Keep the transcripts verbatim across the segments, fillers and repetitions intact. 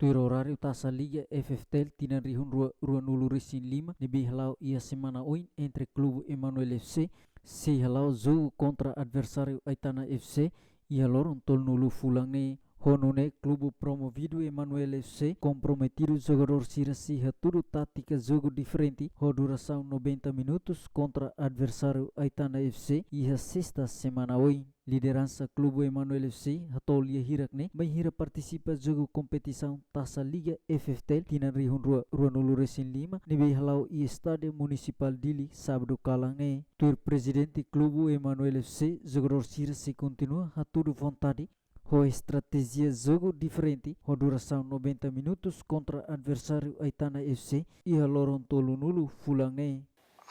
Tuir oráriu Taça Liga F F T L tinan rihun rua, rua nulu resin lima, ne'ebé hala'o iha semana oin entre Klube Emanuel F C, sei hala'o jogu kontra adversáriu Aitana F C, iha loron tolunulu fulan ne'e. Ho nune'e klube promovidu Emanuel F C komprometidu jogadór sira sei hatudu tátika jogu diferente ho durasaun noventa minutus kontra adversáriu Aitana F C iha sesta semana oin. Lideransa klube Emanuel F C hato'o lia hirak ne'e bainhira partisipa jogu kompetisaun Taça Liga F F T L tinan rihun rua, rua nulu resin lima, ne'ebé hala'o iha Estádiu Munisipál Dili, sábadu kalan ne'e. Tuir prezidente klube Emanuel F C, jogadór sira sei kontinua hatudu vontade ho estratéjia jogu diferente ho durasaun noventa minutus kontra adversáriu Aitana F C iha loron tolunulu fulan ne'e.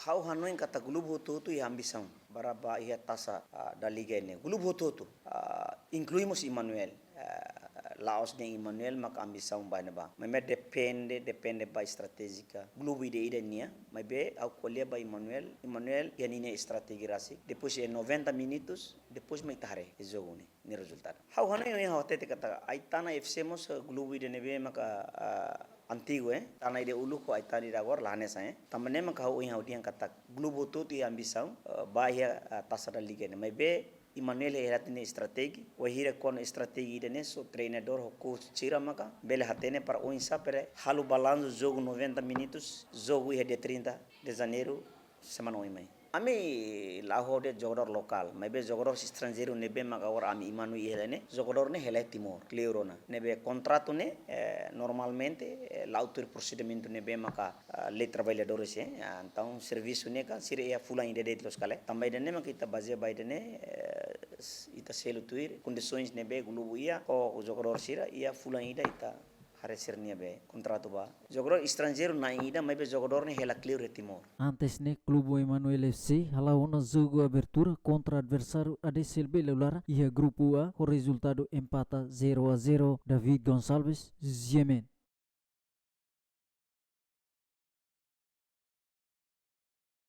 Ha'u hanoin katak klube hotu-hotu iha ambisaun para bá iha Taça, ah, da Liga ne'e. Klube hotu-hotu, ah, inklui mós Emanuel. Ah, la'ós de'it Emanuel maka ambisaun bá ne'ebá. Maibé depende, depende ba estratéjia klube ida-ida nian. Maibé ha'u ko'alia ba Emanuel, Emanuel iha ninia estratéjia rasik. Depois iha noventa minutus, depois mai ita haree jogu ne'e, nia rezultadu. Ha'u hanoin, ha'u hatete katak Aitana F C mós, eh, klube ida ne'ebé maka, ah, antigu, eh. Aitana ida uluk ho Aitana ida agora la hanesan, eh. Tanba ne'e maka ha'u ohin ha'u dehan katak klube hotu-hotu iha ambisaun, eh, bá iha, ah, Taça da Liga ne'e. Maibé Emanuel iha hela nia estratéjia, wainhira kuandu estratéjia ida-ne'e só treinadór ho coach sira maka bele hatene para oinsá para halo balansu jogu noventa minutus, jogu iha dia trinta de Janeiro, semana oin mai. Ami la'o ho de'it jogadór lokál, maibé jogadór estranjeiru ne'ebé maka agora ami imanu iha ne'e, jogadór ne'e hela iha Timor, kleur ona. Ne'ebé kontratu ne'e, eh, normalmente, eh, la'o tuir prosedimentu ne'ebé maka, ah, lei traballadores, eh. Ah, entaun servisu ne'e kan sira iha fulan ida de'it loos ka lae. Tanba ida-ne'e maka ita bazeia ba ida-ne'e, eh, s-, ita selu tuir kondisoens ne'ebé klube iha ho jogadór sira iha fulan ida ita haree sira-nia be kontratu ba. Jogadór estranjeiru na'in ida, maibé jogadór ne'e hela kleur iha Timor. Antes ne'e klube Emanuel F C hala'o ona jogu abertura kontra adversáriu A D C L B Leolara iha grupu A ho rezultadu empata zero a zero. David Gonçalves, G M N.